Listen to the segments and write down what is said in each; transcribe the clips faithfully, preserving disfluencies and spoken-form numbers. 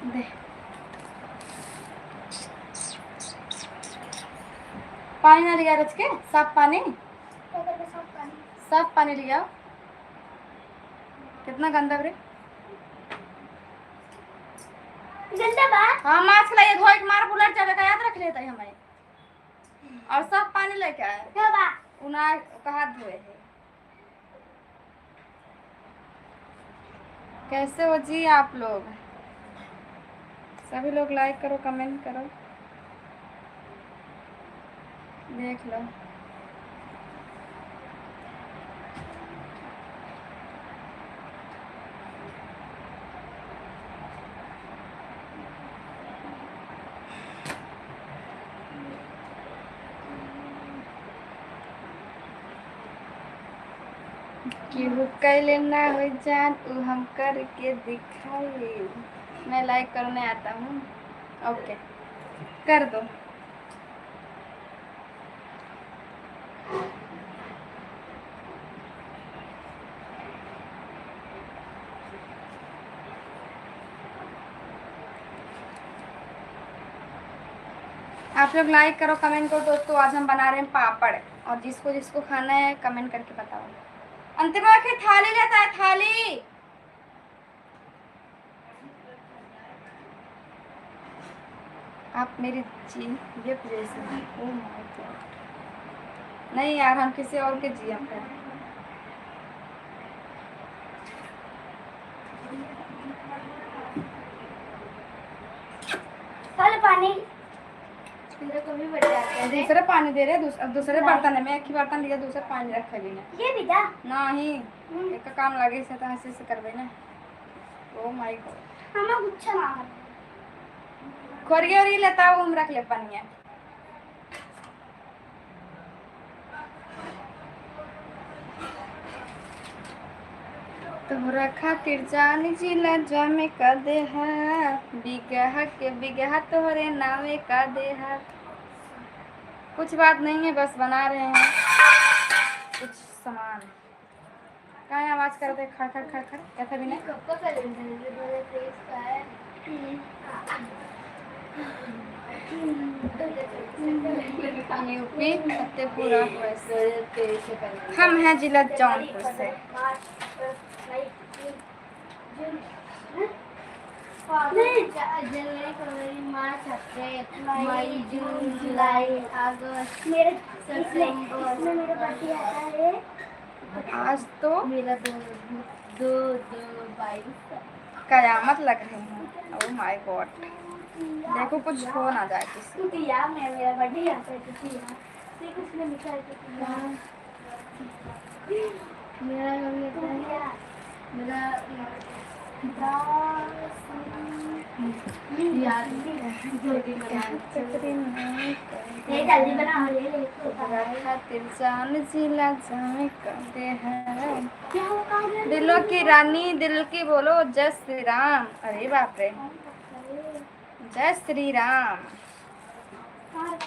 दे। पानी ना लिया रच के, साफ पानी। क्या करबे साफ पानी? साफ पानी लिया। कितना गंदा रे। गंदा बा? हाँ, मास्क लाइए, धोए के मार बुलट जावे का, याद रख लेता है हमें। और साफ पानी लेके आए। क्या बा? उना का हाथ धोए है। कैसे हो जी आप लोग? सभी लोग like करो, comment करो, देख लो। केहू कैले ना होई जान, उ हम करके दिखाई। मैं like करने आता हूँ। OK, कर दो। आप लोग like करो, comment करो दोस्तों। आज हम बना रहे हैं पापड़, और जिसको जिसको खाना है comment करके बताओ। अंतिमा के थाली लेता है, थाली। आप मेरी जीएफ जैसे हैं। Oh my God। नहीं यार, हम किसी और के जीएफ हैं। चल पानी। मेरे को भी बच जाता है। दूसरे पानी दे रहे, दूस-, अब दूसरे नहीं। बर्तन है, मैं एक ही बर्तन लिया, दूसरे पानी रखे भी ना। ये भी था? नहीं, हम्म। एक काम लगे से तो ऐसे ऐसे करबे ना। Oh my God। हमें गुच्छा ना है। खोरिया ओरिया लेता हूँ, हम रख ले पनिया। तोहरा खातिर जान जिला जामे का देहा, बिगहा के बिगहा तोहरे नामे का देहा। कुछ बात नहीं है, बस बना रहे हैं कुछ सामान। काहे आवाज करत है खड़ खड़ खड़ खड़? कैसे भी नहीं। ये कब का कैलेंडर है? ये दो हज़ार तेईस का है। यूपी फतेहपुरा वैसे। दो हज़ार तेईस का कैलेंडर। हम हैं जिला जौनपुर से। मार्च, अप्रैल, मई, जून, जून, हाँ? नहीं। ज-, जनवरी, फरवरी, मार्च, अप्रैल, मई, जून, जुलाई, अगस्त, मेरे, इसमें, सितंबर। इसमें मेरा बर्थडे आता है। आज तो मेरा दो, दो, दो बाईस। कयामत लग रही है। Oh my God। देखो, कुछ हो ना जाए किसी को। तू तो यार, मैं, मेरा बर्थडे आता है, तू तो यार। देख, उसमें लिखा है, तू तो यार। मेरा नाम लेता है। मेरा याद। ये जल्दी बना, ले, ले, ले। खातिर जान जिला जामे का देहा। दिलों की रानी, दिल की बोलो, जय श्री राम। अरे बाप रे, जय श्री राम,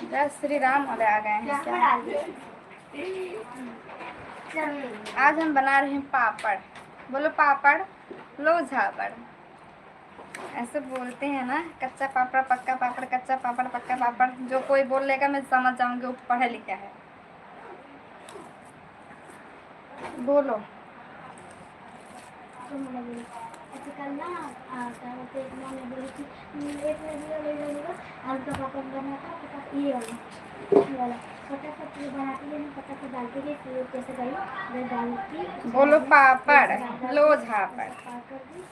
जय श्री राम वाले आ गए हैं क्या? आज हम बना रहे हैं पापड़। बोलो पापड़, लो झापड़। ऐसे बोलते हैं ना, कच्चा पापड़, पक्का पापड़, कच्चा पापड़, पक्का पापड़। जो कोई बोल लेगा, मैं समझ जाऊंगी वो पढ़ा लिखा है। बोलो। तो मैंने बोली, अच्छा, कल ना, आ, क्या बोलते हैं, इतना मैं बोली कि, हम्म, एक में जीरो ले लेने का, आलू का पापड़ बना था, आपके पास ये वाला, ये वाला। फटाफट ये बनाती है, मैं फटाफट डालती गई, फिर जैसे गई, मैं डालती बोलो पापड़, जैसे पापड़ लो की, झापड़। जैसे पापड़ की,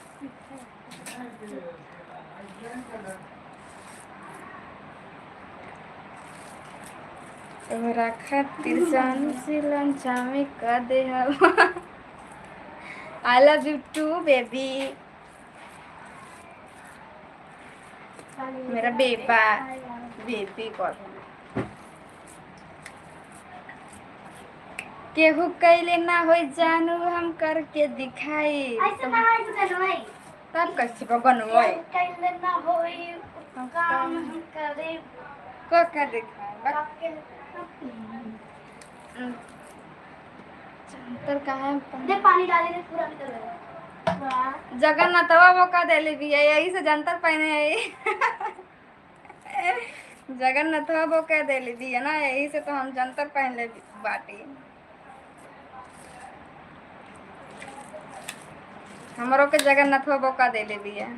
तोहरा खातिर जान से लंचावे क देहब। I love you too, baby। मेरा बेबा, बेबी कॉल है। केहू कैले ना होई जानू, हम करके दिखाई। ऐसे ना होई तो बनवाई। तब कैसे बा बनवाई? केहू कैले ना होई, हम काम काम हम करे। क के दिखाई, बा- आपके हम्म। जंतर कहाँ है? दे पानी डाले दे, पूरा भीतर गया। जगन्नाथवा वो का देले बिया, यही से जंतर पहने है। जगन्नाथवा वो का देले बिया ना, यही से तो हम जंतर पहन ले बाटी। हमरो के जगन्नाथवा वो का देले बिया।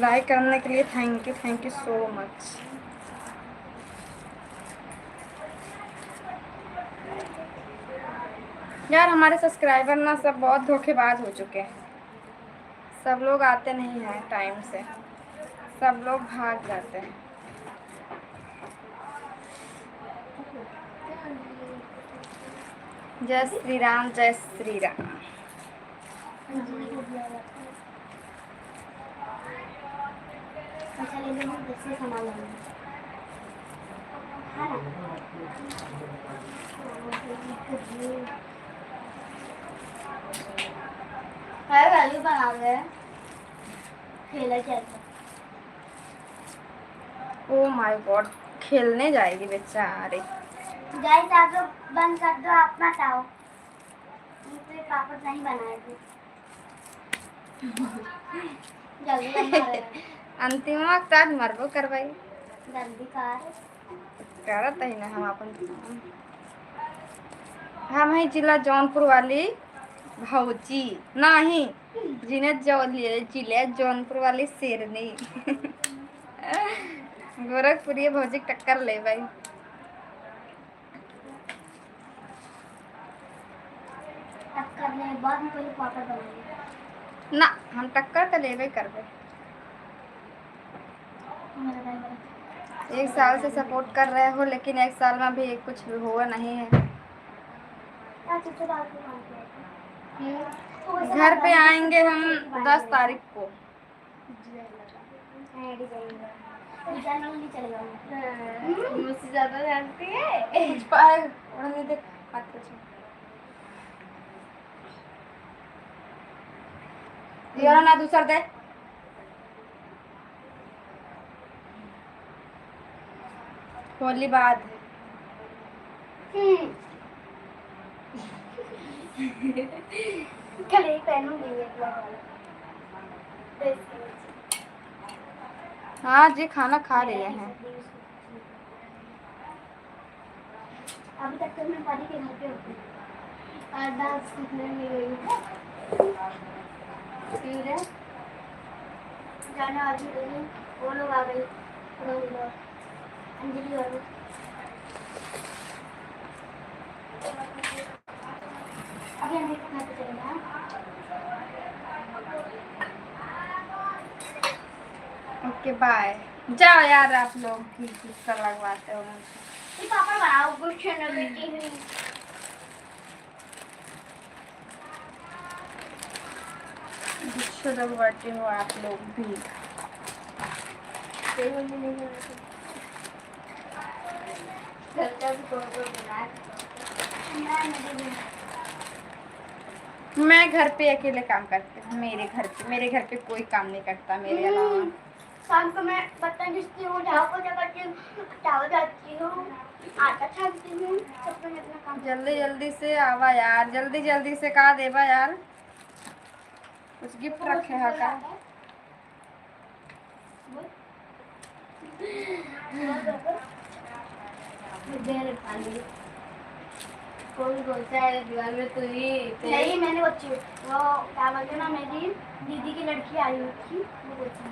Like करने के लिए thank you, thank you so much। यार, हमारे subscriber ना सब बहुत धोखेबाज हो चुके हैं। सब लोग आते नहीं हैं time से, सब लोग भाग जाते हैं। जय श्री राम, जय श्री राम। अच्छा, ले लो, दूसरे सामान ले लो। है ना? है, value बना ले। खेला क्या था? Oh my God, खेलने जाएगी बेचारी। Guys, आप लोग बंद कर दो, आप मत आओ। मुझे पापड़ नहीं बनाए थे। जल्दी बना रहे हैं। अंतिमा के साथ मरबो करवाई। जल्दी कर। करत ही ना हम अपन काम। हम है जिला जौनपुर वाली भौजी, नहीं, जिने जौ-, जिले जौनपुर वाली शेरनी। गोरखपुरिया भौजी के टक्कर लेबै। टक्कर ले, बाद में पहले पापड़ बनाएंगे। ना, हम टक्कर तो लेबे करबे। हमारा भाई बड़ा। एक साल से support कर रहे हो, लेकिन एक साल में अभी कुछ हुआ नहीं है। अच्छा, चलो, आपको काम किया था। हम्म। तो वैसे घर पे आएंगे हम दस तारीख को। हाँ, design वाला। design वाला नहीं चलेगा। हाँ, हम्म। मुझसे ज्यादा जानती है। कुछ पाए, उड़ने दे, हाथ को छू। ये वाला ना, दूसर दे। होली बाद। हम्म। कल यही पहनूंगी मैं, black वाला। हाँ जी, खाना खा रहे हैं। अभी तक तो मैं परी के घर पे होती हूँ। और dance सीखने में गई हूँ। फिर जाने वाली हूँ, वो लोग आ गए, वो लोग, अंजलि और अभी हम देखो घर पे चलेंगे, हाँ? OK, bye। जाओ यार, आप लोग भी गुस्सा लगवाते हो मुझे। ये पापड़ बनाओ, गुस्सा न बेटी हुई। गुस्सा लगवाते हो आप लोग भी। मैं घर पे अकेले काम करती हूँ, मेरे घर पे, मेरे घर पे कोई काम नहीं करता मेरे अलावा। हम्म, शाम को मैं बर्तन घिसती हूँ, झाड़ू पोछा करती हूँ, टहल जाती हूँ, आटा छानती हूँ, सब मैं अपना काम जल्दी करती हूँ। जल्दी से आवा यार, जल्दी जल्दी से का देबा यार, कुछ gift रखे है का? कौन बोलता है दीवार में तू ही? नहीं, मैंने बच्ची, वो क्या बोलते हैं ना, मेरी दीदी की लड़की आई हुई थी, वो बच्ची।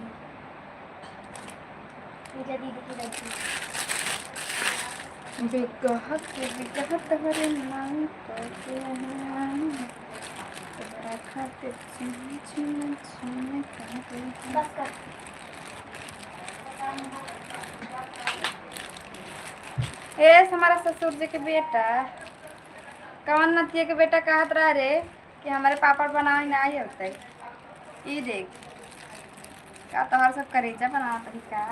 पूजा दीदी की लड़की। बिगहत, बिगहत हरे नाम करके हैं, तोहरा खातिर छिन, छिन, छिन करके हैं। बस कर। ए, हमारा ससुर जी के बेटा, कवन नतिया के बेटा कहत रहा रे कि हमरे पापड़ बनावे ना आई होते। ई देख, का तोहर सब करेजा बनावत रही का?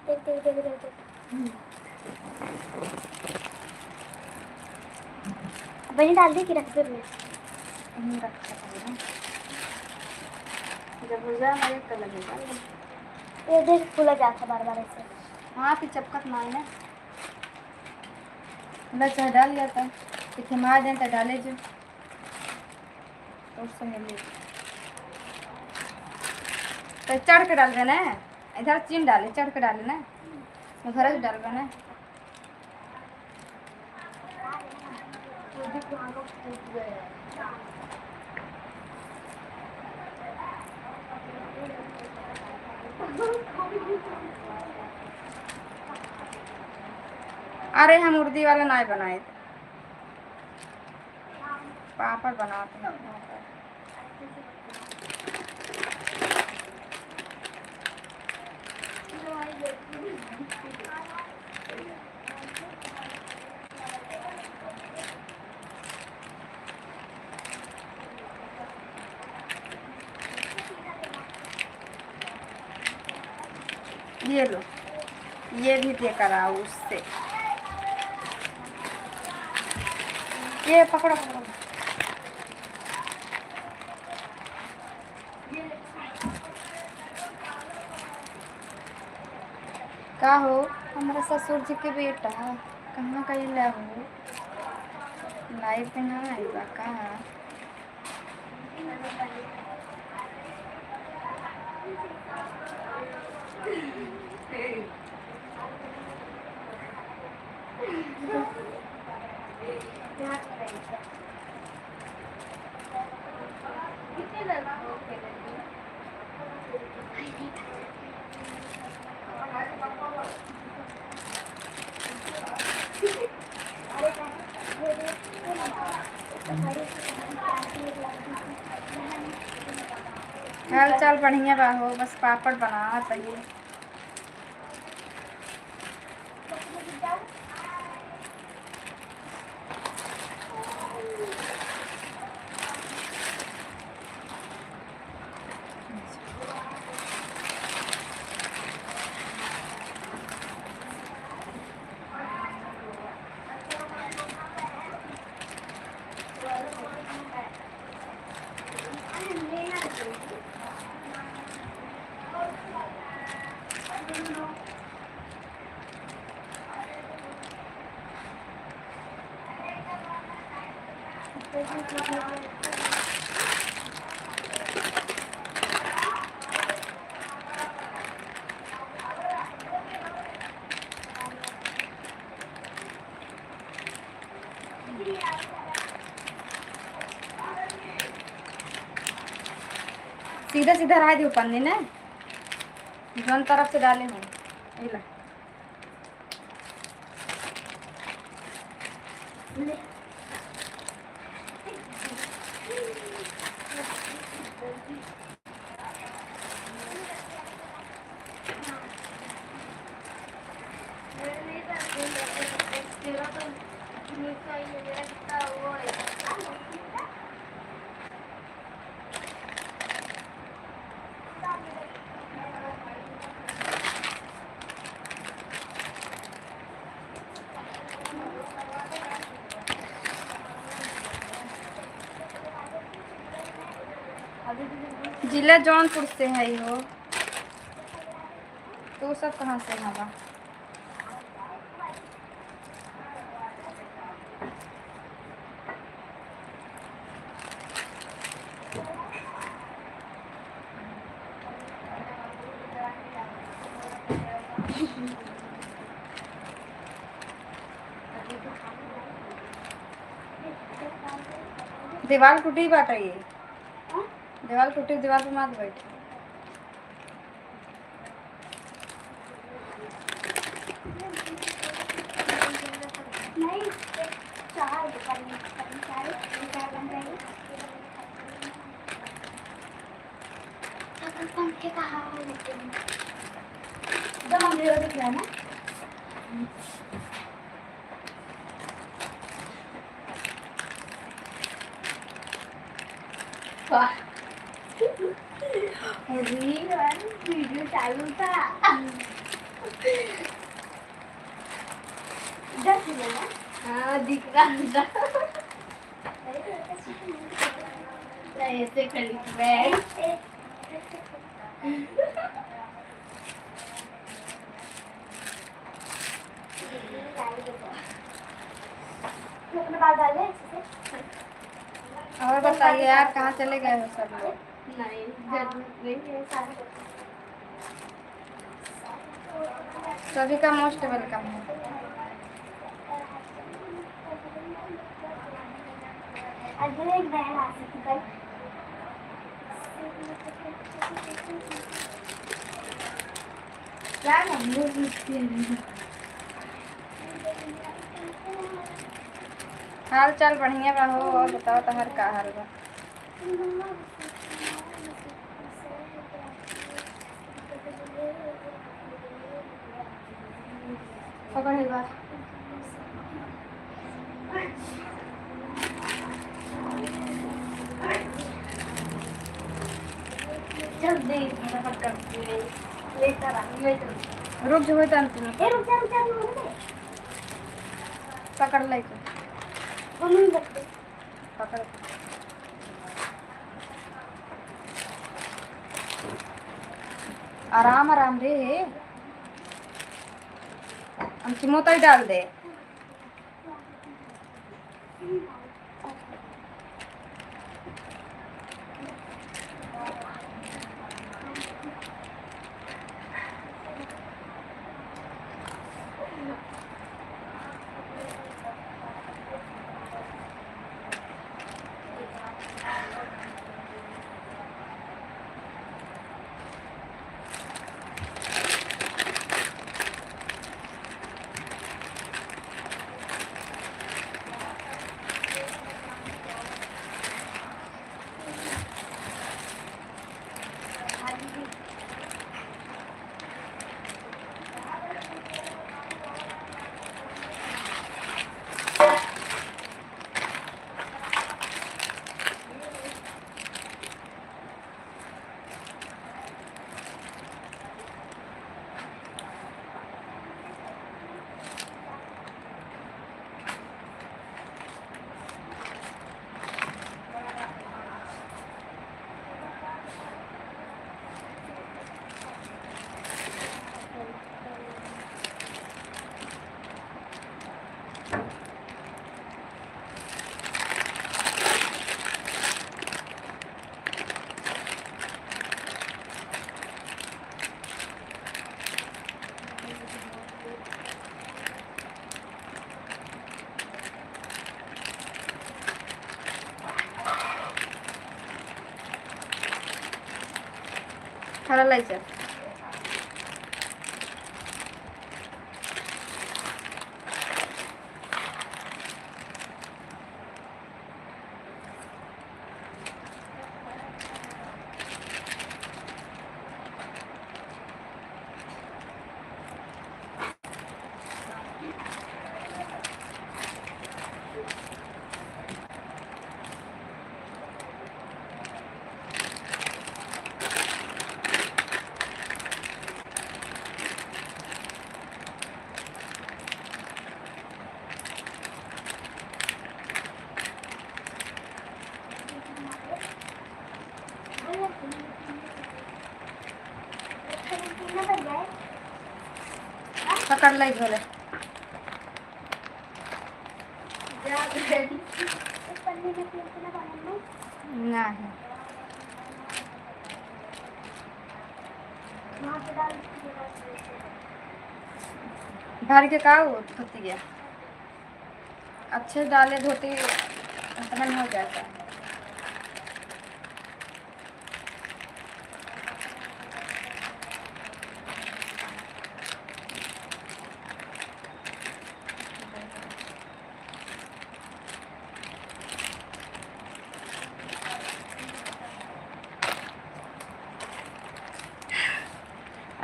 देख, देख, देख, देख, देख। वहीं डाल दी कि रख दे में? वहीं रख सकते हैं। जब हो जाए, हमारे एक कलर निकाल लो। ये देख, फूला जाता बार-बार ऐसे। हाँ, फिर चपकत ना है ना। ना चाहे डाल लिया था, कि थमा दें तो डाले जो। तो सहेली। तो चढ़ के डाल देना है, इधर चीन डाले, चढ़ के डाले ना, उधर से डाल देना है। अरे, हम उर्दी वाला नाई बनाए थे, पापड़ बनाते हैं पापड़। ये लो, ये भी दे कर आओ उससे। ये पकड़ो, पकड़ो। का हो, हमरा ससुर जी के बेटा, कहाँ गइला हो? लाइव पे ना आइबा का? हाल चाल बढ़िया बा हो, बस पापड़ बनावत हई। सीधा सीधा रह दियो पन्नी ने, जौन तरफ से डाले हो। इला। जिला जौनपुर से है हो। तू सब कहाँ से हवा? दीवाल टूटी बाटे ये। दीवाल टूटी, दीवाल पे मत बैठ। पंखे का हवा लेते हैं। एकदम अंधेरा दिख रहा है ना। वाह। अरे यार, वीडियो चालू था। इधर से लेना। हाँ, दिख रहा था। नहीं, ऐसे खड़ी थी मैं। और बताइए यार, कहाँ चले गए हो सब लोग? नहीं, जरूरत नहीं है। सभी का most welcome है। हाल चाल बढ़िया बा हो, और बताओ तोहार का हाल बा? पकड़ एक बार। चल दे, फटाफट कर दे। लेकर आ, लेकर आ। रुक जो, होता अंतिम। ए, रुक जा, रुक जा, रुक जा। पकड़ ले के। मम्मी, मत दे। पकड़। आराम, आराम रे। हम चिमोटा ही डाल दे। हरा लाइचा। पकड़ ले झोले। नहीं। भर के का हो धोती है? अच्छे डाले धोती, इतना हो जाता है।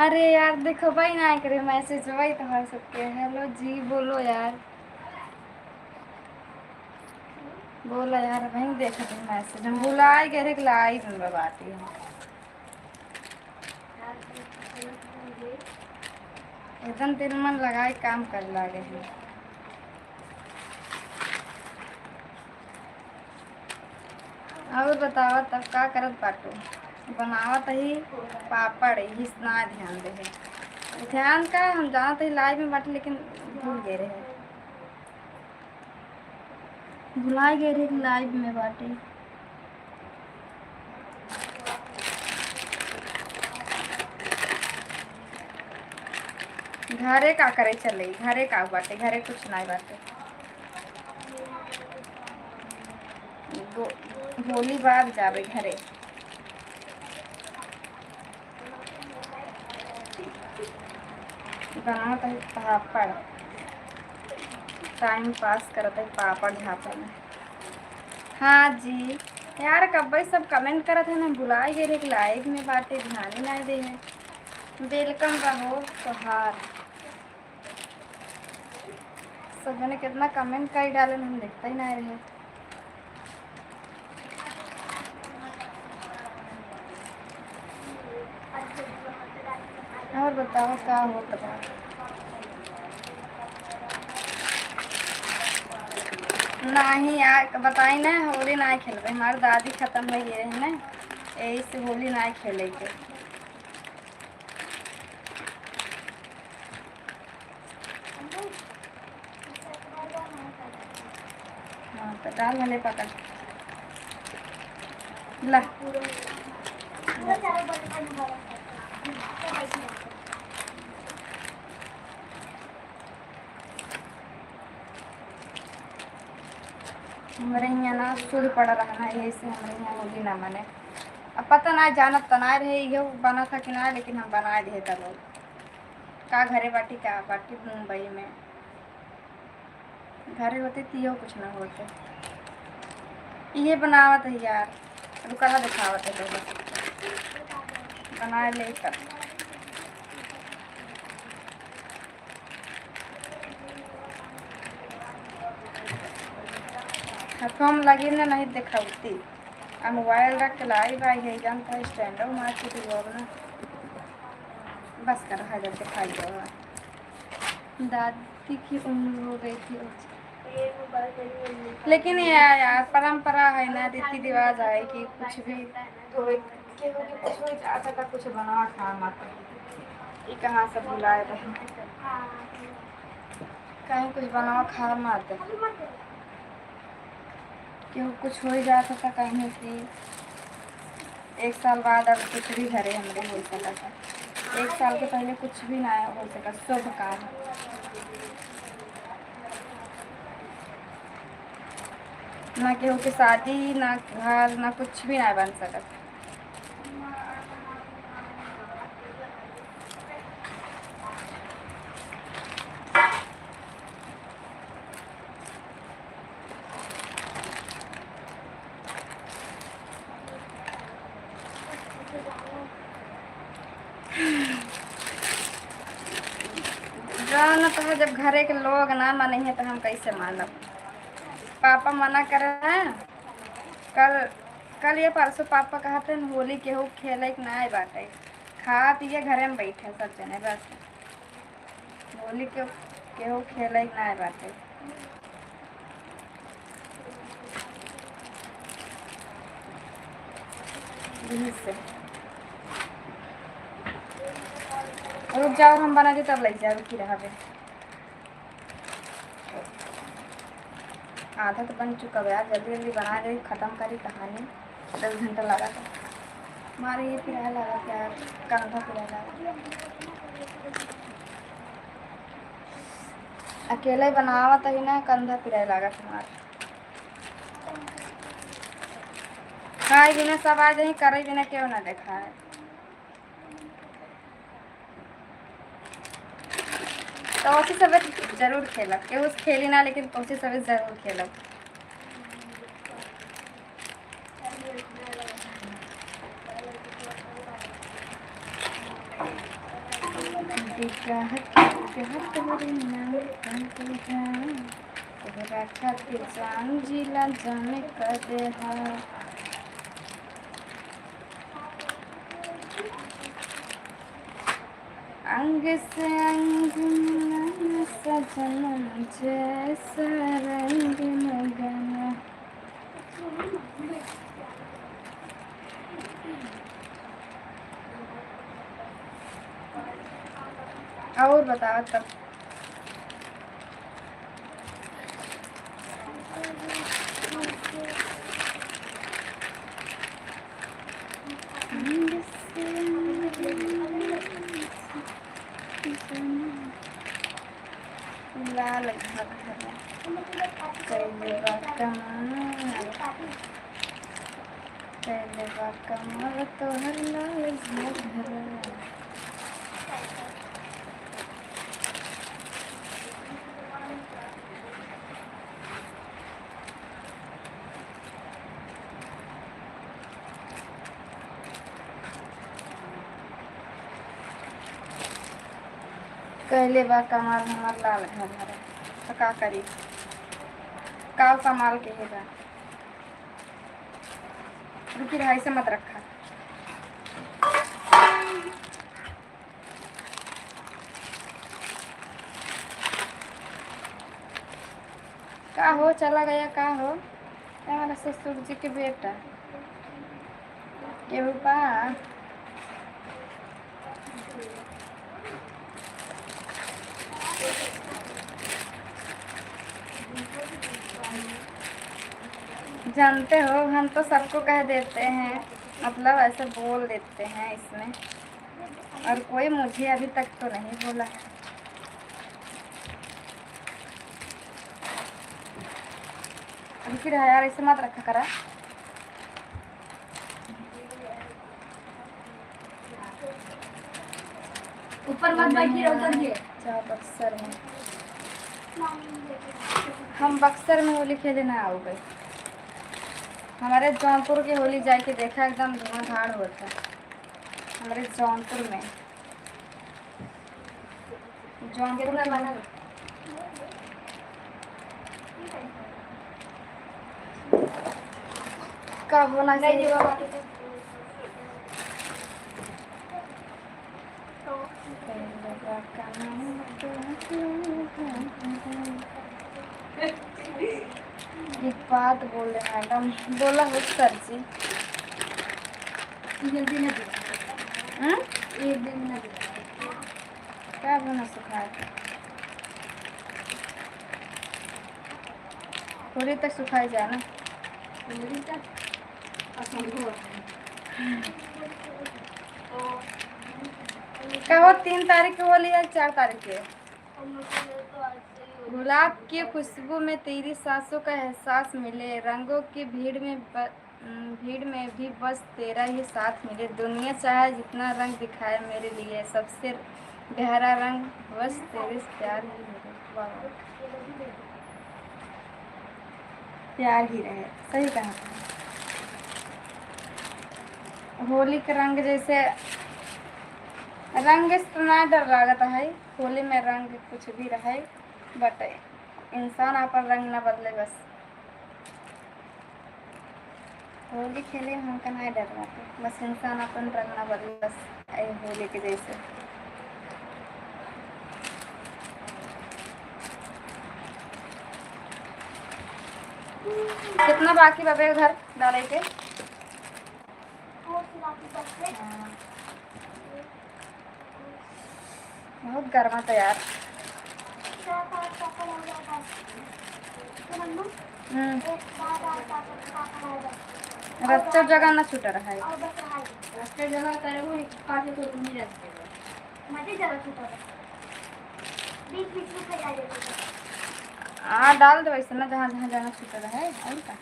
अरे यार, देखो भाई ना करे मैसेज भाई तुम्हारे सबके। हेलो जी, बोलो यार। बोला यार, वहीं देखत हई message, हम भुलाए गए रहे कि live में बाटी हम। एकदम दिल मन लगाए काम करे लागे हैं। और बतावा तब का करत बाटू? बनावत ही पापड़, इस ना ध्यान दे है। ध्यान का हम जानत ही live में बाटी, लेकिन भूल गए रहे। भुलाए गए रहे कि live में बाटे। घरे का करे चले, घरे का बाटे, घरे कुछ नाई बाटे। गो-, होली बाद जाबे घरे। बनावत है पापड़, time pass करत है पापड़ झापड़ में। हाँ जी यार, कब्बे सब comment करत है ना, भुलाए गए रहे कि live में बाटे, ध्यान ही नाई दे है। Welcome रहो तोहार। सब जने कितना comment कर डाले, हम देखते ही ना रहे। और बताओ का होत बा? नाही यार, बताई ना, होली ना खेलबे, हमार दादी खत्म हो गए है ना, यही से होली ना खेले के। हाँ, तो डाल भले पकड़। ला। हमरे हियाँ ना सुध पड़ रहा ना, यही से हमरे हियाँ होली ना मने। अब पता ना, जानत त ना रहे, इहो बना था कि ना, लेकिन हम बना दिए तब। का घरे बाटी, का बाटी मुंबई में। घरे होते त इहो कुछ ना होते। इहे बनावत है यार, रुका ना दिखावत है तो बस। बना ले तब। हम लगे ना नहीं दिखावती। आ मोबाइल रख के लाई भाई है, जानता है stand मार के दिलवा ना। बस कर, हाय जब दिखाई देवा। दादी की उम्र हो गई थी। लेकिन ये यार, परंपरा है ना, रीति रिवाज है कि कुछ भी होए, केहू के कुछ हो जाता था, कुछ बना खा मत। ये कहाँ से भुलाए रहे? कहीं कुछ बना खा मत। केहू कुछ हो ही जाता था, कहीं कि एक साल बाद अब कुछ भी घरे हमरे हो सकता। एक साल के पहले कुछ भी ना हो सकता, शुभ काम। ना केहू के शादी, ना घर, ना कुछ भी ना बन सकत। जानत है, जब घरे के लोग ना माने हैं, तो हम कैसे मानब? पापा मना करे हैं। कल, कल या परसों पापा कहत हैं, "होली केहू खेले के नाय बाटे, खा पिए घरे में बैठे सब जने बस।" होली के केहू खेले के नाय बाटे। यही से। रुक जाओ, हम बना दे तब लग जाओ की रहबे। आधा तो बन चुका बा यार, जल्दी जल्दी बना दे, खत्म करी कहानी। दस घंटा लगा था। मारे ये पिराए लगा क्या, कंधा पिराए लगा। अकेले बनावत ही ना, कंधा पिराए लगा तुम्हारा। खाए बिना सब आ जाए, करे बिना क्यों ना देखा है। तोहसे सबे जरूर खेलब, केहू से खेली ना, लेकिन तोहसे सबे जरूर खेलब। बिगहत, बिगहत तोहरे नाम का बिगहा। तोहरा खातिर जान जिला जाने क देहा। अंग से अंग मिलाना सजनम, जैसा रंग लगाना। और बताओ तब। लाल घघरा कइले बा कमाल, कइले बा कमाल तोहर लाल घघरा। कइले बा कमाल हमार लाल घघरा, त का करी, का कमाल के है बा। रुकी रहा, ऐसे मत रखा। का हो, चला गया का हो? ये हमारा ससुर जी के बेटा। केहू बा? जानते हो, हम तो सबको कह देते हैं, मतलब ऐसे बोल देते हैं इसमें, और कोई मुझे अभी तक तो नहीं बोला है। अभी फिर है यार, ऐसे मत रखा करा। ऊपर मत बैठिए, उतर दिए। अच्छा, बक्सर में। हम बक्सर में होली खेले ना आओगे। हमारे जौनपुर के होली जाके देखा, एकदम धुआंधार होता है हमारे जौनपुर में। जौनपुर में। का होना चाहिए? एक बात बोले मैडम, बोला हो सर जी। जल्दी ना दे। हम्म? एक दिन ना दे। का बना सुखाए? पूरी तक सुखाई जाए ना। पूरी तक पसंद हो। का हो, तीन तारीख के होली या चार तारीख के? गुलाब की खुशबू में तेरी सांसों का एहसास मिले, रंगों की भीड़ में ब-, उम, भीड़ में भी बस तेरा ही साथ मिले। दुनिया चाहे जितना रंग दिखाए मेरे लिए, सबसे गहरा रंग बस तेरे प्यार ही मिले। वाह, वाह। प्यार ही रहे, सही कहा। होली के रंग जैसे, रंग से तो ना डर लागत है, होली में रंग कुछ भी रहे, but इंसान आपन रंग ना बदले बस। होली खेले में हमका नाहीं डर बाटे, बस इंसान आपन रंग ना बदले, बस ए होली के जैसे। कितना बाकी बा बे घर डाले के? हाँ। बहुत गर्मा था यार। हम्म। रस्ता जगह ना छूटा रहा है। रस्ता जगह करे वो एक पास तो नहीं रखते। मजे जगह छूटा रहा। बीच बीच में फैला देते हैं। हाँ, डाल दो ऐसे ना, जहाँ जहाँ जाना छूटा रहे, और का।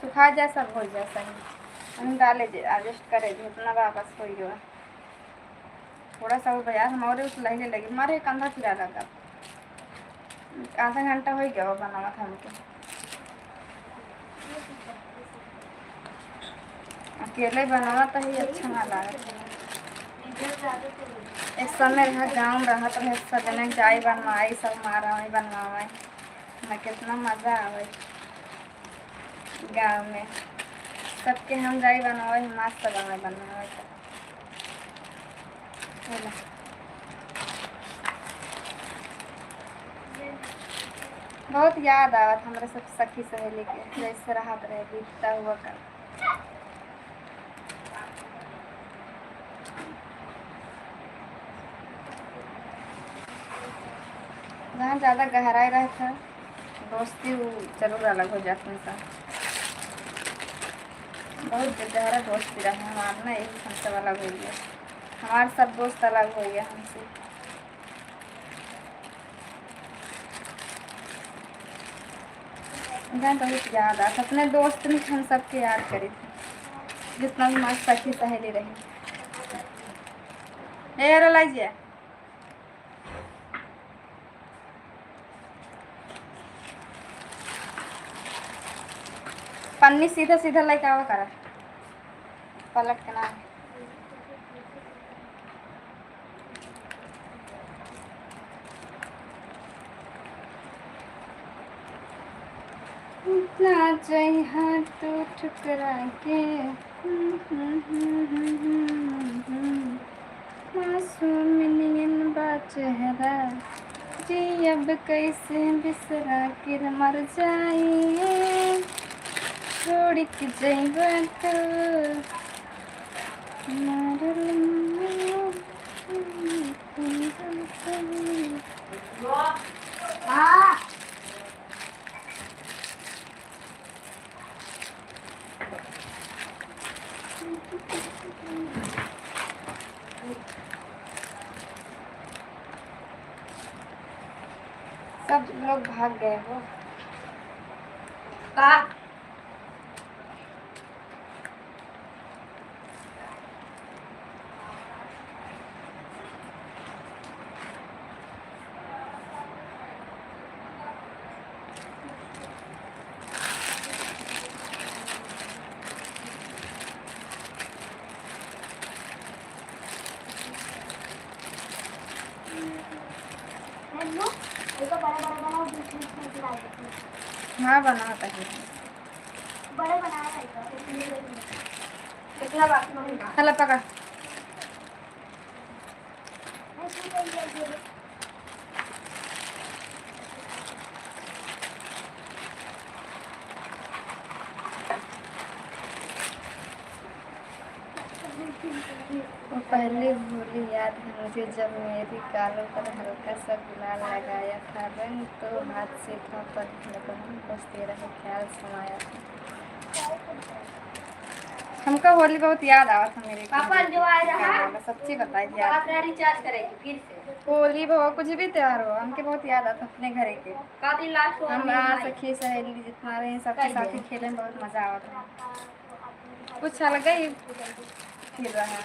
सुखा जाए, सब हो जाए सही। हम डाले जे, adjust करे जे, उतना वापस हो गया। थोड़ा सा और बा यार, हम और उस लहंगे लगे, मारे कंधा फिरा लगा। आधा घंटा हो गया वो बनावत हमके। अकेले बनावत ही अच्छा ना लागत है। एक समय रहा, गाँव में रहत रहे, सब जने जाई बनवाई, सब मारा वही बनवावे। ना कितना मजा आवे गाँव में। सबके हम जाई बनवावे, हम आज सब आवे बनवावे। बहुत याद आवत हमरे सब सखी सहेली के, जैसे रहत रहे बीतता हुआ कल। जहाँ ज्यादा गहराई रहत है दोस्ती, उ जरूर अलग हो जात है सब। बहुत गहरा दोस्ती रहे हमार ना, यही से हम सब अलग हो गया। हमार सब दोस्त अलग हो गया हमसे। इधर बहुत याद आत, अपने दोस्त में हम सबके याद करी थे, जितना भी हमारी सखी सहेली रही। ए, रो लाइजिया। पन्नी सीधा सीधा लेके आवा करा, पलट के ना। ना जइहा तू ठुकरा के। मासूम नियन बा चेहरा, जी अब कैसे बिसरा के मर जाई। छोड़ के जइबा तू। सब लोग भाग गए हो का? हाँ, बनावत है। बड़े बनाया है तो। कितना बाकी मम्मी का? चला पकड़। वो पहली होली याद है मुझे, जब मेरी गालों पर हल्का सा गुलाल लगाया था। रंग तो हाथ से था, पर धड़कन में बस तेरा ही ख्याल समाया था। हमका होली बहुत याद आवत है मेरे पापा घर जो आए रहा। क्या बोला, सच्ची बताई यार। अपना रिचार्ज करेगी फिर से। होली हो, कुछ भी त्योहार हो, हमके बहुत याद आता अपने घरे के। काफी लास्ट हम सखी सहेली जितना रहे, सबके साथ ही खेले में बहुत मजा आवत है। कुछ अलग ही फील रहा।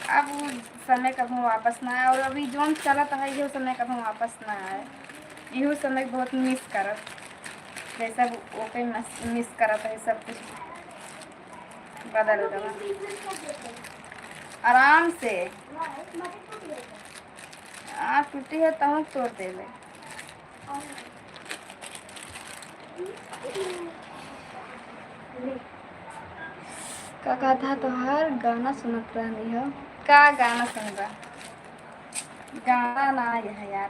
अब वो समय कभू वापस ना आए, और अभी जौन चलत है, इहो समय कभू वापस ना आए। इहो समय बहुत मिस करत, जैसे अब ओके मिस, मिस करत है, सब कुछ बदल गवा। आराम से। हाँ, टूटी है तहूँ तोड़ देवे। का कहत ह तोहार गाना सुनत रहनी हो। का गाना सुनबा? गाना ना यह यार,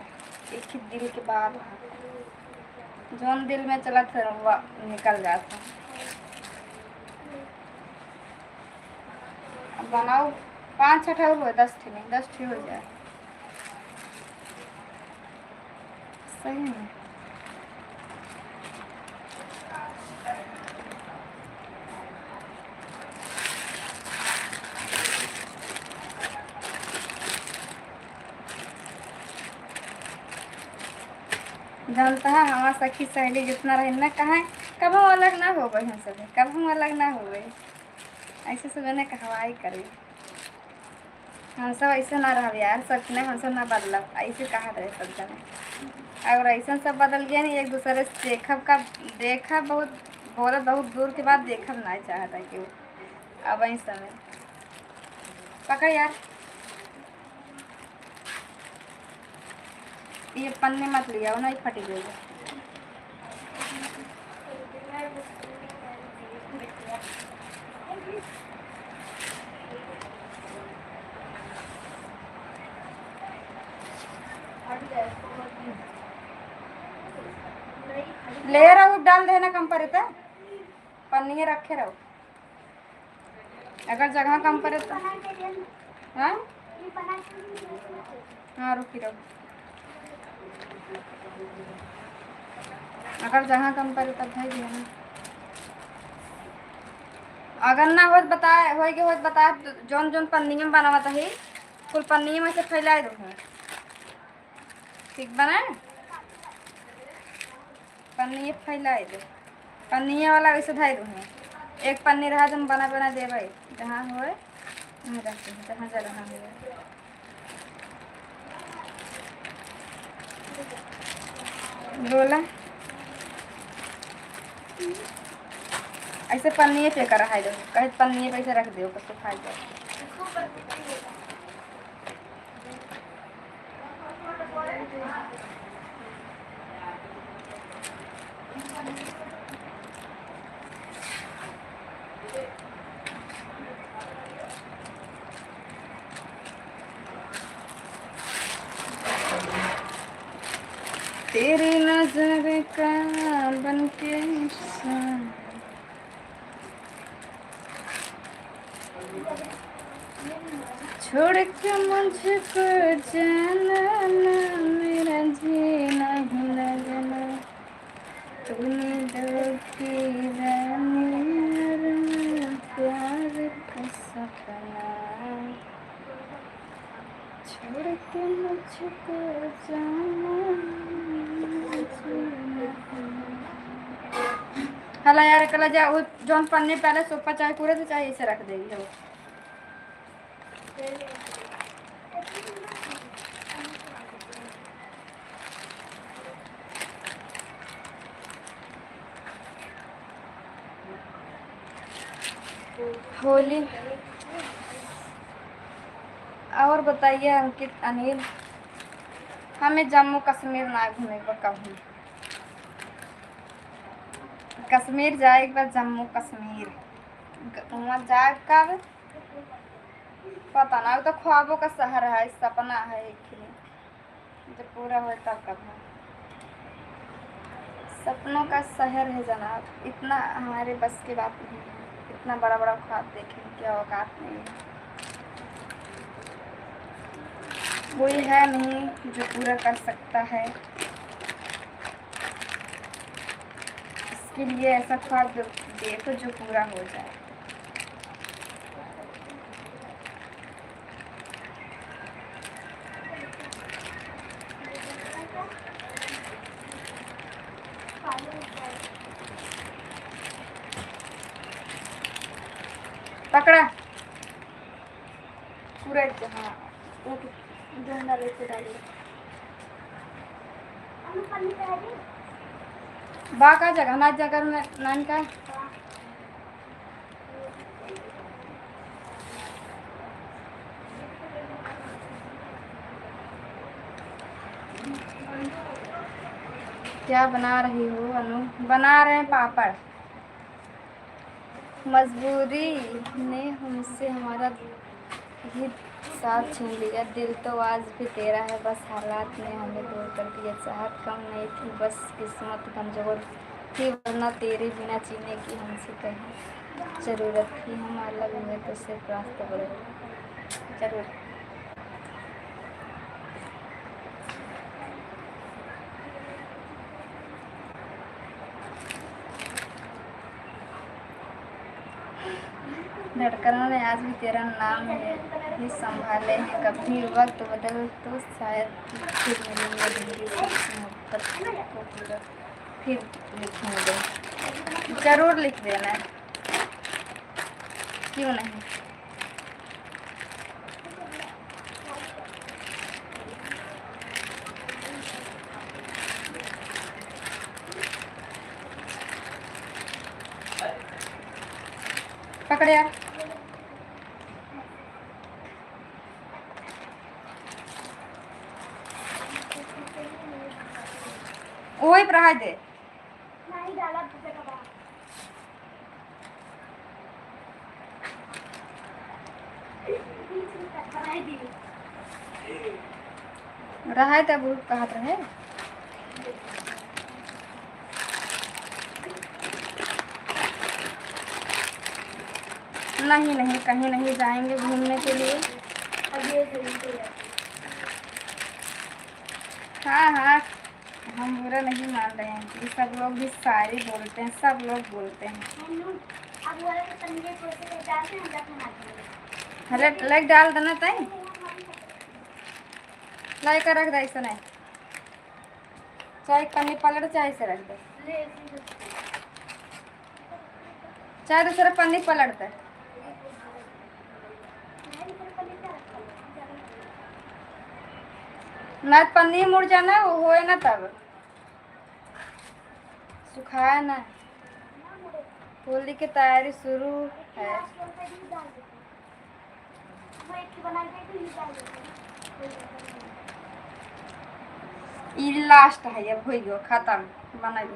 एक ही दिल के बात है। जौन दिल में चलत है, वो निकल जात है। अब बनाओ, पाँच छः ठो हो, दस ठे नहीं, दस ठे हो जाए। सही में। जानता है, हमार सखी सहेली जितना रही ना, कहाँ कबहूँ अलग ना होबे हम सब, कबहूँ अलग ना होबे। ऐसे सब जने कहवाई करी। हम सब ऐसे ना रहब यार, सच में हम सब ना बदलब, ऐसे कहत रहे सब जने। और ऐसे सब बदल गया नहीं, एक दूसरे से देखब का, देखब बहुत, बोलत बहुत दूर के बाद, देखब ना चाहता केहू। अब ऐसा में पकड़ यार, ये पन्नी मत लिया, नहीं फटी जाएगी। ले रहो, डाल देना कम पर इतना, पन्नी रखे रहो। अगर जगह कम पड़े तो, हाँ? हाँ, रुकी रहो। अगर जगह कम पड़े तब भाई दिया ना। अगर ना होत बता, होई के होत बता, जौन जौन पन्नी में बनावत है, कुल पन्नी में से फैलाए दो। ठीक बा ना? पन्नी फैलाए दे, पन्निया वाला वैसे धै दो है। एक पन्नी रहा, हम बना बना देबै, जहाँ होए वहाँ रख दे, जहाँ जगह होए। बोला, ऐसे पन्निए पे कर रहा है, कहे पन्निए पे ऐसे रख दो, सुखा जाए। तेरी नजर का बन के इंसान। छोड़ के मुझको जाना ना, मेरा जी नहीं लगना। तूने दो की रानी और मैं प्यार का सपना। छोड़ के मुझको जाना, जीना। हला यार, कला जा, वो जौन पन्नी पहले सोफा चाहे पूरे तो चाहे इसे रख देगी हो। होली। और बताइए अंकित, अनिल, हमें जम्मू कश्मीर ना घूमे के बा कहूँ। कश्मीर जाए के बा, जम्मू कश्मीर। ग-, वहाँ जाए कब? पता ना, वो तो ख्वाबों का शहर है, सपना है एक ही। जब पूरा होए तब कब है। सपनों का शहर है जनाब, इतना हमारे बस की बात नहीं है, इतना बड़ा बड़ा ख्वाब देखें, क्या औकात नहीं है। कोई है नहीं जो पूरा कर सकता है, इसके लिए ऐसा ख्वाब दे-, देखो जो पूरा हो जाए। पकड़ा। पूरा एक जगह, हाँ, वो तो डंडा लेके डालिए। बा का जगह, ना जगह में नान का। क्या बना रही हो अनु? बना रहे हैं पापड़। मजबूरी ने हमसे हमारा भी साथ छीन लिया। दिल तो आज भी तेरा है, बस हालात ने हमें दूर कर दिया। चाहत कम नहीं थी, बस किस्मत कमजोर थी, वरना तेरे बिना जीने की हमसे कहीं जरूरत थी। हम अलग हुए तो सिर्फ रास्ते बदले। जरूर। धड़कनों ने आज भी तेरा नाम है, ही संभाले हैं। कभी वक्त बदल तो शायद फिर मिलेंगे, जिंदगी से मोहब्बत को पूरा फिर लिखेंगे। जरूर लिख देना, क्यों नहीं। पकड़ यार। कोई रहा दे। रहा है तब उ कहत रहे। नहीं, नहीं, कहीं नहीं जाएंगे घूमने के लिए। हाँ, हाँ, हम बुरा नहीं मान रहे हैं, ये सब लोग भी शायरी बोलते हैं, सब लोग बोलते हैं। अरे, लाइक डाल देना तई। लाइक रख दे, ऐसा नहीं। चाहे पन्नी पलट, चाहे से रख दे, चाहे दूसरा पन्नी पलट दे। ना पन्नी मुड़ जाना, वो होए ना तब। सुखाए ना। होली के तैयारी शुरू है। ई लास्ट है, अब होइ गयो, खत्म, बनाई है।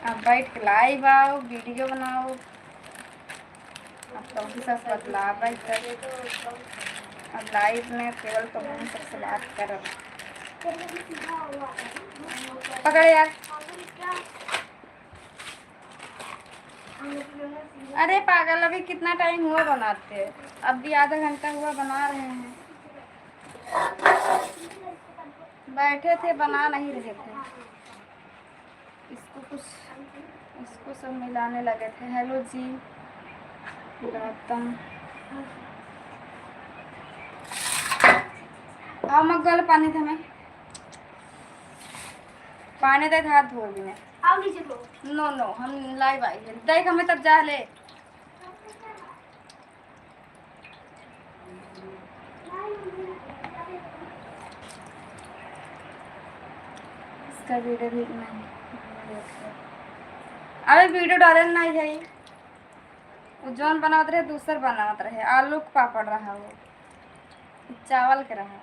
अब बैठ के लाइव आओ, वीडियो बनाओ। अब तो भी सब बदलाव है इधर। अब लाइव में केवल तो हम सबसे बात करब। पकड़ यार। अरे पागल, अभी कितना टाइम हुआ बनाते? अब भी आधा घंटा हुआ बना रहे हैं। बैठे थे, बना नहीं रहे थे। इसको कुछ, इसको सब मिलाने लगे थे। हेलो जी, गुड आफ्टरनून। आओ मग गल पानी थे मैं पानी दे हाथ धो ली मैं। आओ नीचे लो। नो, नो, हम लाइव आई है। देख हमें तब जा ले। इसका वीडियो भी नहीं। अबे वीडियो डाले नहीं है। वो जौन बनावत रहे, दूसर बनावत रहे, आलू के पापड़ रहा वो, चावल के रहा।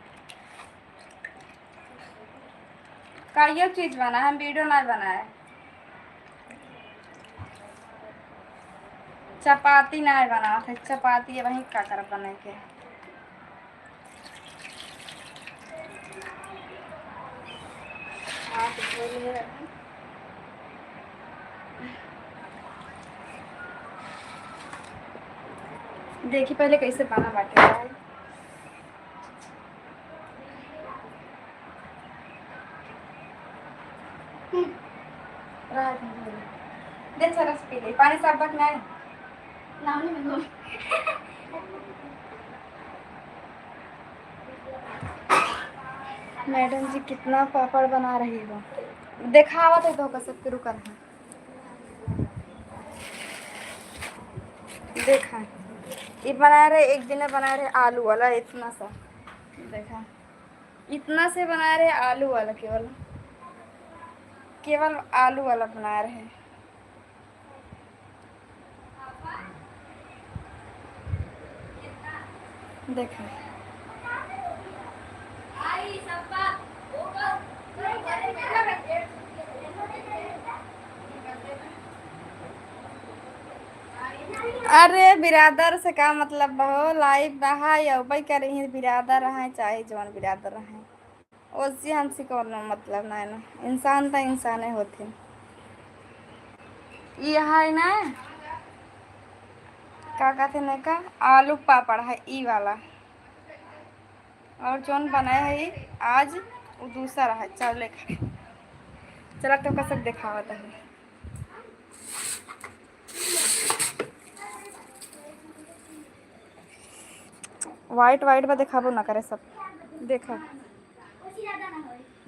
काइयो चीज बना, हम वीडियो नहीं बनाए। चपाती नहीं बनावत है, चपाती अब वहीं का करब बने के। हाथ धो लिए अभी। देखी पहले कैसे बना बाटे। हम्म। रहा दे, दे। दे, अच्छा रस पी ले। पानी साफ बा कि नहीं? ना, नहीं, मैं धो। मैडम जी कितना पापड़ बना रही हो। देखावत है तो का सबके रुकल है। देखा, ये बना रहे, एक दिन बना रहे आलू वाला इतना सा। देखा, इतना से बना रहे आलू वाला, केवल, केवल आलू वाला बना रहे। देखा, अरे बिरादर से का मतलब बा हो, लाइव रहा या उबई करी ही, बिरादर रहा चाहे जौन बिरादर रहा, ओसे हमसे कौनो मतलब ना है ना, इंसान तो इंसाने होते। ये है ना, का कहते ना का, आलू पापड़ है ई वाला। और जौन बनाए है आज, वो दूसरा है, चल लेखा। चला तो का सब देखावत है। वाइट वाइट बा, देखाबो ना करे सब। देखा,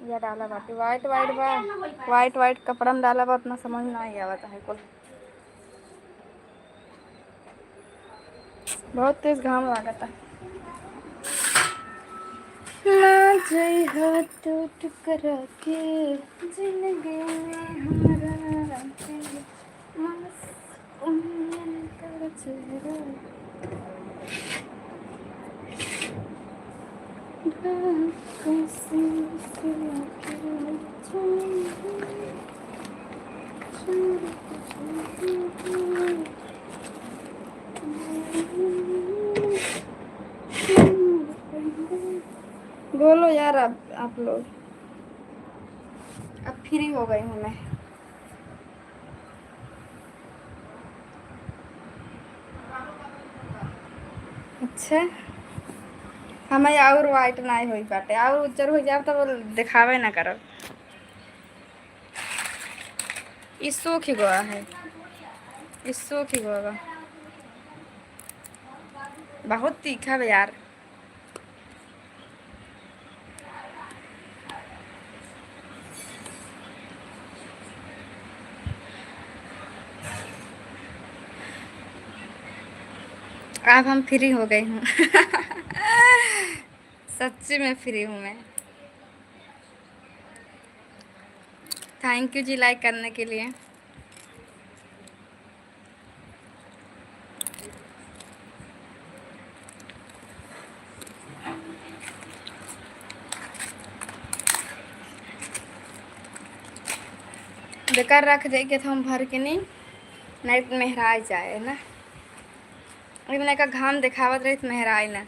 या डाला बाटे, वाइट वाइट बा, वाइट वाइट कपड़ा में डाला बा, उतना समझ ना आवत है कुल। बहुत तेज घाम लागता। ना जइहा तू टुकरा के जिंदगी में हमरा के, मासूम बोलो यार, आप, आप लोग। अब फ्री हो गई हूँ मैं। अच्छा, हमें और वाइट नाई होई बाटे, और उज्जर हो जाब तब देखावे ना करब। ई सूख गवा है, ई सूख गवा बा। बहुत तीखा बा यार। अब हम फ्री हो गई हूँ। सच्ची में फ्री हूँ मैं। थैंक यू जी लाइक करने के लिए। बेकार रख दे के हम भर के नहीं, नहीं तो मेहराई जाए ना। इतना का घाम देखावत रही तो मेहराई ना।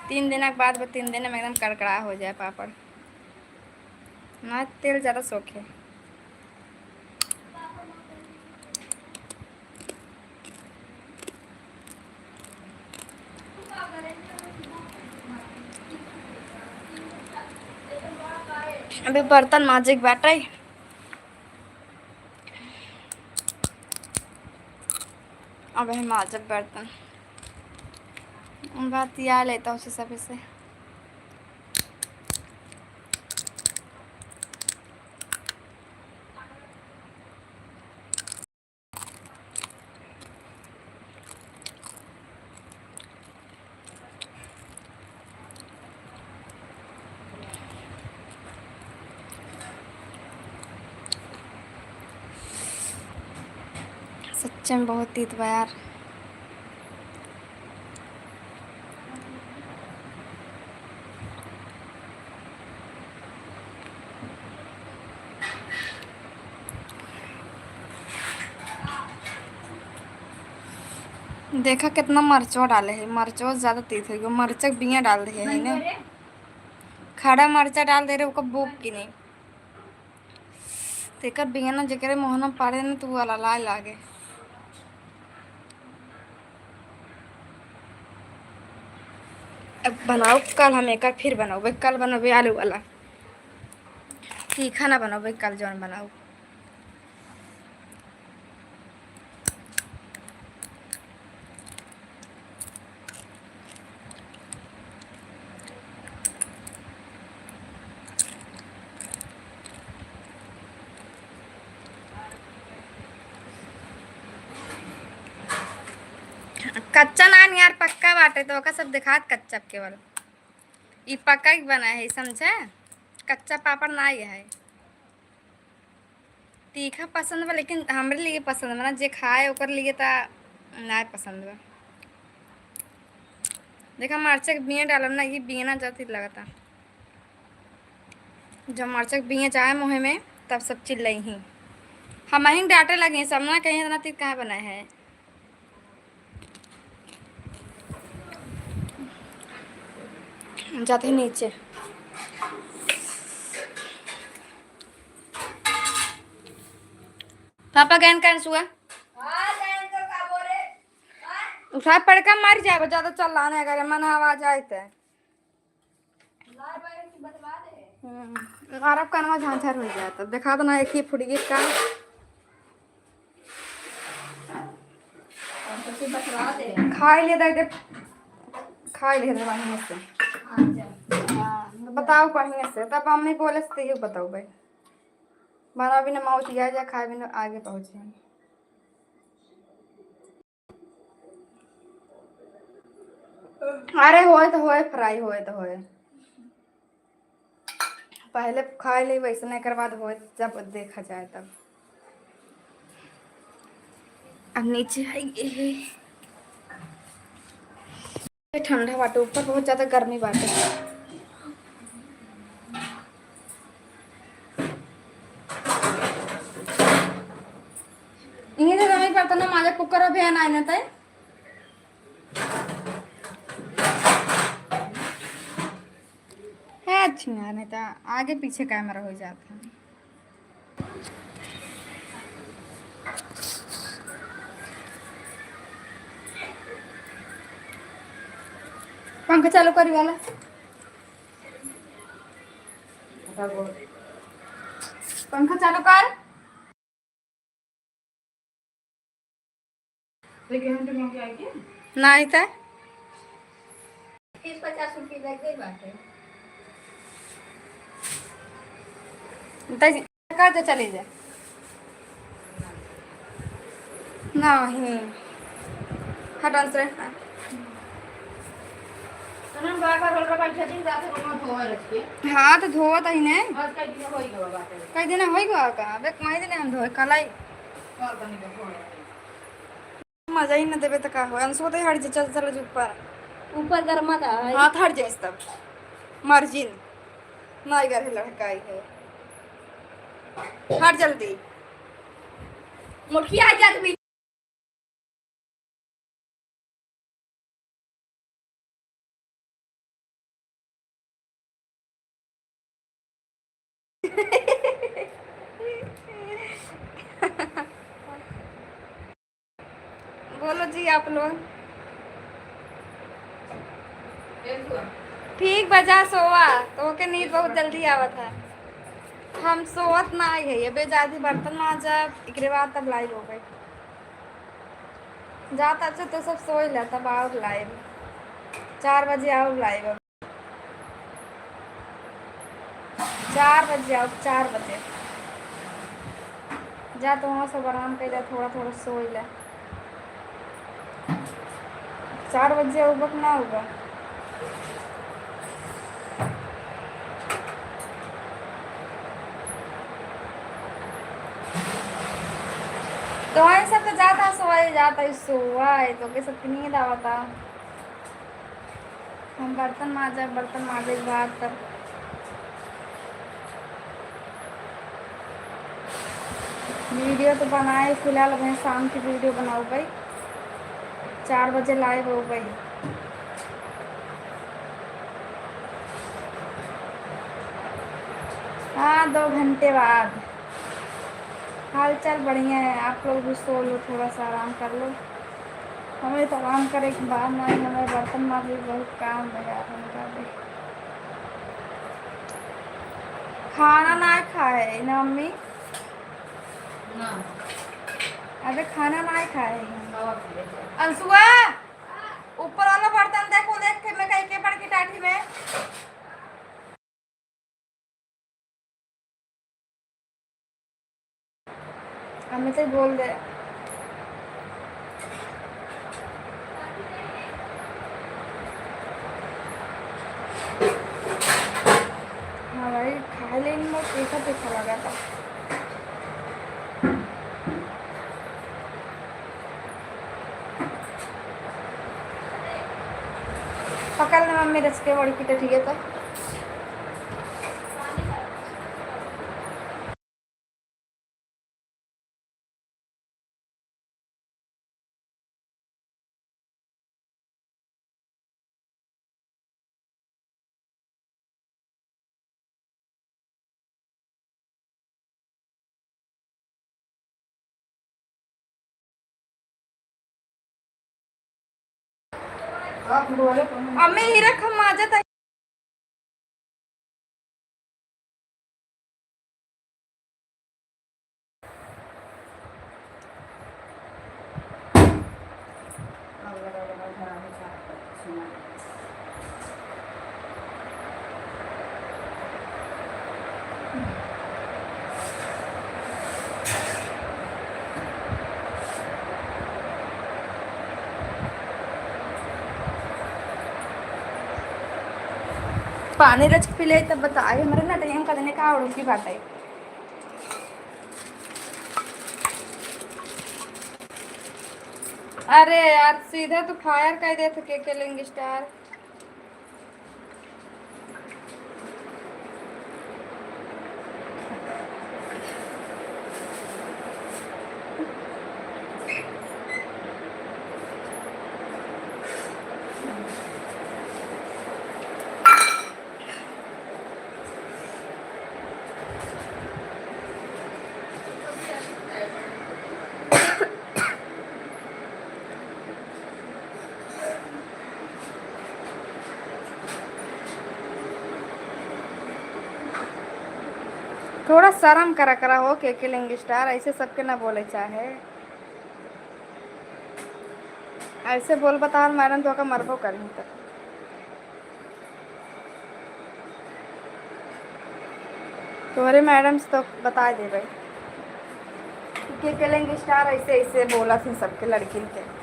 तीन दिन के बाद वो तीन दिन में एकदम कड़कड़ा हो जाए पापड़। ना तेल ज़्यादा सोखे। अभी बर्तन माजे के बाटे। अब हम माजब बर्तन। बतिया लेता हूँ सबसे। सच्चे में बहुत तीत बा यार। देखा कितना मरचो डाले है, मरचो ज्यादा तीत हो गयो, मरचक बिया डाल दे है ना, खड़ा मरचा डाल दे रहे, ओकर बुक की नहीं। तेकर बिया ना जेकरे मुँह में पड़े ना, तो वो अललाए लागे। अब बनाओ, कल हम एक फिर बनाओ, कल बनाओ आलू वाला, तीखा ना बनाओ कल, जौन बनाओ। कच्चा नान यार, पक्का बाटे, तो ओका सब दिखात कच्चा केवल। ई पक्का ही बना है, समझे? कच्चा पापड़ ना ये है। तीखा पसंद बा, लेकिन हमरे लिए पसंद बा ना, जे खाए ओकर लिए ता ना पसंद बा। देखा, मरचा के बिया डालब ना, ये बिया ना जाती लगता। जब मरचा के बिया जाए मुँह में, तब सब चिल्लाई ही। हम ही डांटे लगे, सब ना कहीं इतना तीत कहाँ बना है। जाते हैं नीचे। पापा गैन का सुआ। उठा पड़का मर जाएगा, ज्यादा चल रहा है, अगर मन आवाज आए तो। हम्म, अरब कनवा झांझर हो जाता। देखा तो ना, एक ही फुटगी का। खाई ले दे, दे। खाई ले दे बढ़िया से। हाँ, तो बताओ बढ़िया से, तब हम नहीं बोले से, यही बताओ भाई। बना बिना माउथ या जा, खाए बिना आगे पहुँचे। अरे होए तो होए, फ्राई होए तो होए। पहले खाए ले वैसे, एकर बाद होए जब देखा जाए तब। नीचे है ये है। ठंडा बाटे, ऊपर बहुत ज्यादा गर्मी बाटे। इहे से नहीं पड़ता ना, माजा कुकर अभी आना है ना तय। है अच्छी ना, नहीं तो आगे पीछे कैमरा हो जाता है। पंखा चालू करी वाला। पंखा चालू कर। नहीं त। तीस पचास रुपये लग गई बात है। दस का तो चली जा। नहीं। हट, अंतरे। तो हम बार बार रोल का बैठे दिन जाते रोल में धोवे रख के। हाँ, तो धोवत ही ने। बस कई दिन होई गवा बात है। कई दिन होई गवा का? अबे कई दिन हम धोए, कलाई। और बनी तो धोवे। मजा ही न देबे त का हो? अंशु तो हट जे, चल, चल ऊपर। ऊपर गर्मा का है। हाँ, तो हट जाइस तब। मर्जिन। नाई गर है लड़काई है। हट जल्दी। मुखिया आ जा तू। बोलो जी आप लोग। ठीक बा, जा सोवा, तोहके नींद बहुत जल्दी आवत है। हम सोवत ना आई है, अबे जादी बर्तन मांजब, एकरे बाद तब live होबे। जात अच्छा तो सब सोई ला, तब आउब live। चार बजे आउब live। चार बजे आउब, चार बजे। जा तो वहाँ सब आराम कर जा, थोड़ा थोड़ा सोई ला। चार बजे उबक ना उबा। तो वही सब तो जाता सोए, जाता ही सोआ है, तो के सबके नींद आवता। हम बर्तन माजब, बर्तन माजे के बाद तब video तो बनाए, फिलहाल अबे शाम की video बनाउबे, चार बजे live होबे। हाँ, दो घंटे बाद। हाल चाल बढ़िया है, आप लोग भी सो लो, थोड़ा सा आराम कर लो। हमें तो आराम करे के बाद ना, हमें बर्तन माजे के बहुत काम है यार, हम कर दे। खाना ना खाए ना मम्मी? ना। अबे खाना ना खाए। खावा पीले। अंशुआ, ऊपर वाला बर्तन देखो, देख के मैं कहीं के पड़ के टाटी में। हमें तो बोल दे। हाँ भाई, खा लेनी, मैं तीखा तीखा लगा था। पकड़ ले मम्मी, रच के बड़ी की तो ठीक है तो। अम्मी, ही रख, हम आ जाता। पानी रच के पी ले, तब बताए, हमरा ना टाइम का देने का और की बात है। अरे यार, सीधे तू fire कर दे तो के के लिंग स्टार। थोड़ा शर्म करा करा हो, के के लिंग स्टार, ऐसे सबके ना बोले चाहे। ऐसे बोल बता, मैडम तो का मरबो करही तब। तोहरे मैडम से तो बता देबै कि के के लिंग स्टार ऐसे ऐसे बोला थी सबके लड़किन के।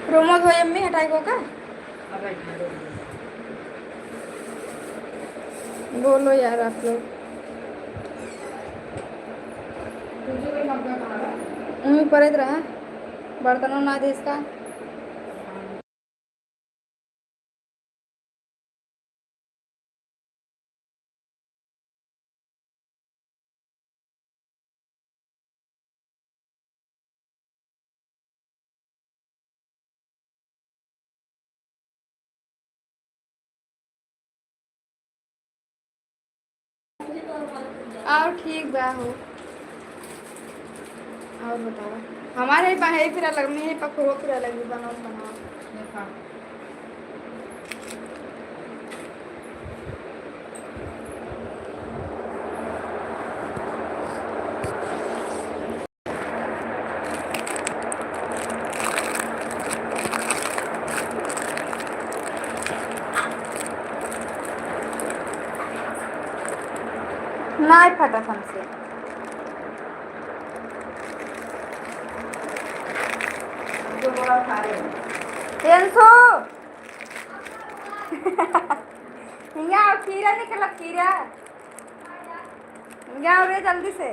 प्रोमो धोए अम्मी हटाई को का? बोलो यार आप लोग। हम्म, परत रहा। बर्तनों ना दे इसका। और ठीक बा हो। और बताओ, हमारे ही पा-, है फिरा लग, मैं ही पखुआ फिरा लगी, बनाओ, बनाओ। देखा। नाई फटत हमसे। जो बड़ा खा रहे हैं। तेंसो। हियाँ आओ, खीरा निकला, खीरा। हियाँ आओ रे, जल्दी से।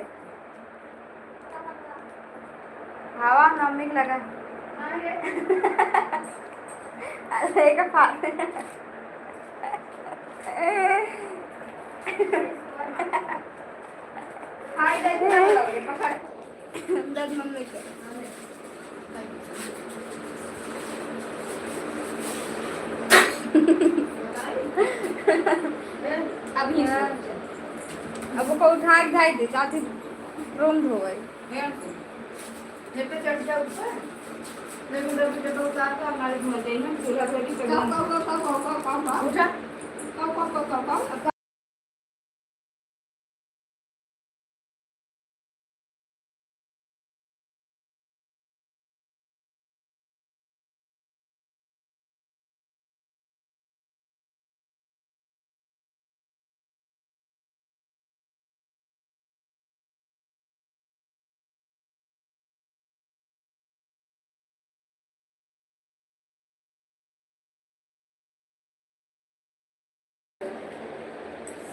हवा नमी लगा। अरे, का फाड़। खाई दे, पकड़। दस मम्मी के। अभी अब ओका उठा के धाई दे, जाती रूम धोवई। जेब पे चढ़ जा ऊपर। नहीं, उधर से जब उतार तो हमारे धुआं जाए ना, चूल्हा पे भी चढ़ा। उठा।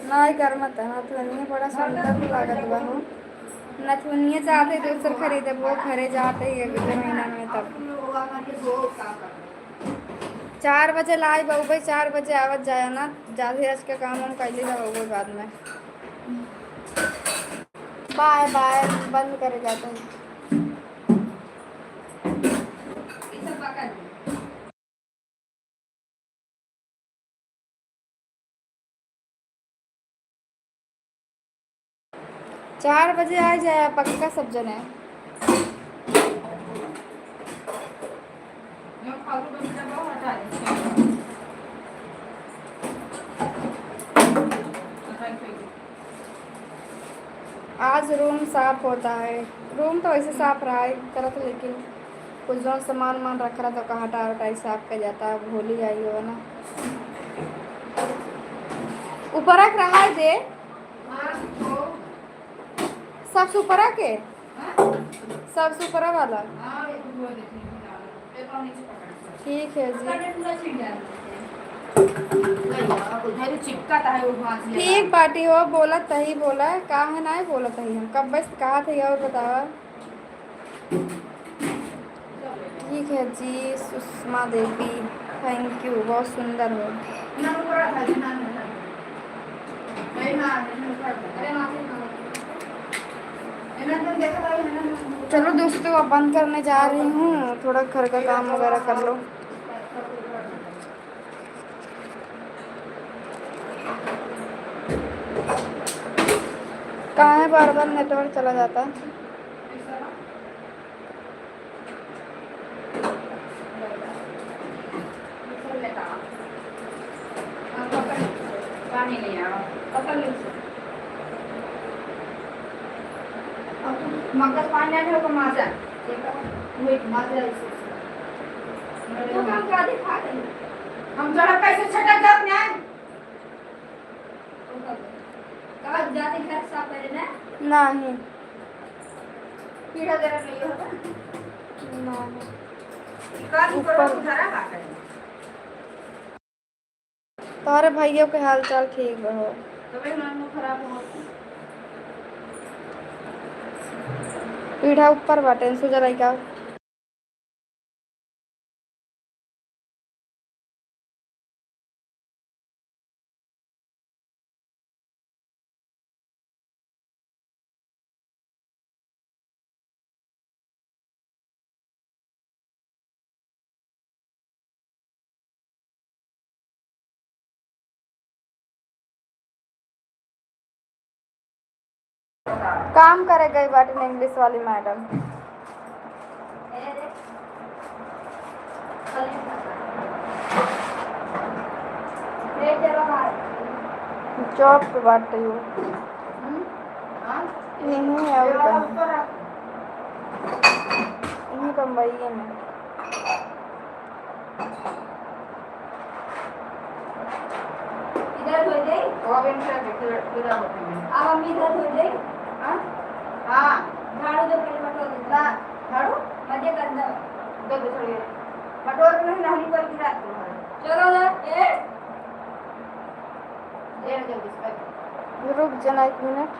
नाई कर मत, नथुनिया बड़ा सुंदर लागत बा हो। नथुनिया चाहते दूसर खरीदे, वो घरे जाते ही अगले महीना में तब। चार बजे लाई बउबे, चार बजे आवत जाया ना, जादे आज के काम हम कैले जाबो बाद में। बाय बाय, बंद करे जाते हैं। चार बजे आ जाए पक्का सब जने। आज रूम साफ होता है, रूम तो वैसे साफ रहा है करत, लेकिन कुछ जौन सामान वामान रख रहा तो कहाँ हटा उटाई साफ कर जाता है, भूल ही आई हो ना। ऊपरा के रहा दे। सबसे ऊपरा के? सबसे ऊपरा वाला। ठीक है जी। ठीक बाटी हो, बोलत तही बोला, काहे नाय बोलत तही हम? कब से कहत ही और बतावा। ठीक है जी, सुषमा देवी, thank you, बहुत सुंदर हो। चलो दोस्तों, अब बंद करने जा रही हूँ, थोड़ा घर का काम वगैरह कर लो। काहे बार बार नेटवर्क चला जाता है? पानी नहीं आवा, पकड़ लो इसे। अब तू मगज पानी ना ढोको, माजा। ये का? Wait, माजा इसे। तो हम का दिखा रहे हैं? हम जरा कैसे छटक जाते हैं? कहाँ जाते घर साफ करे ना? नहीं। पीढ़ा जरा नहीं होता। नहीं। कान ऊपर। ऊपर उठारा का करे? तोहरे भइयो के हाल चाल ठीक बा हो? तबे हमार मुंह खराब हो। पीढ़ा ऊपर बाटे, सुजा लइका। काम करे गई बाटिन इंग्लिश वाली मैडम। जॉब पे बाटे हो। यहीं है और कहीं। यहीं बम्बई में। इधर धो दे। वो अब इनसे पूरा होते हैं। अब हम इधर धो दे। हाँ? हाँ। झाड़ू दे, पहले बटोर दे। ना, झाड़ू? मजे करना। दे दो, छोड़िए। बटोर के नहीं, नहीं कर गिरा तुम। चलो ना, ए। दे दो, इसका। रुक जाना एक मिनट।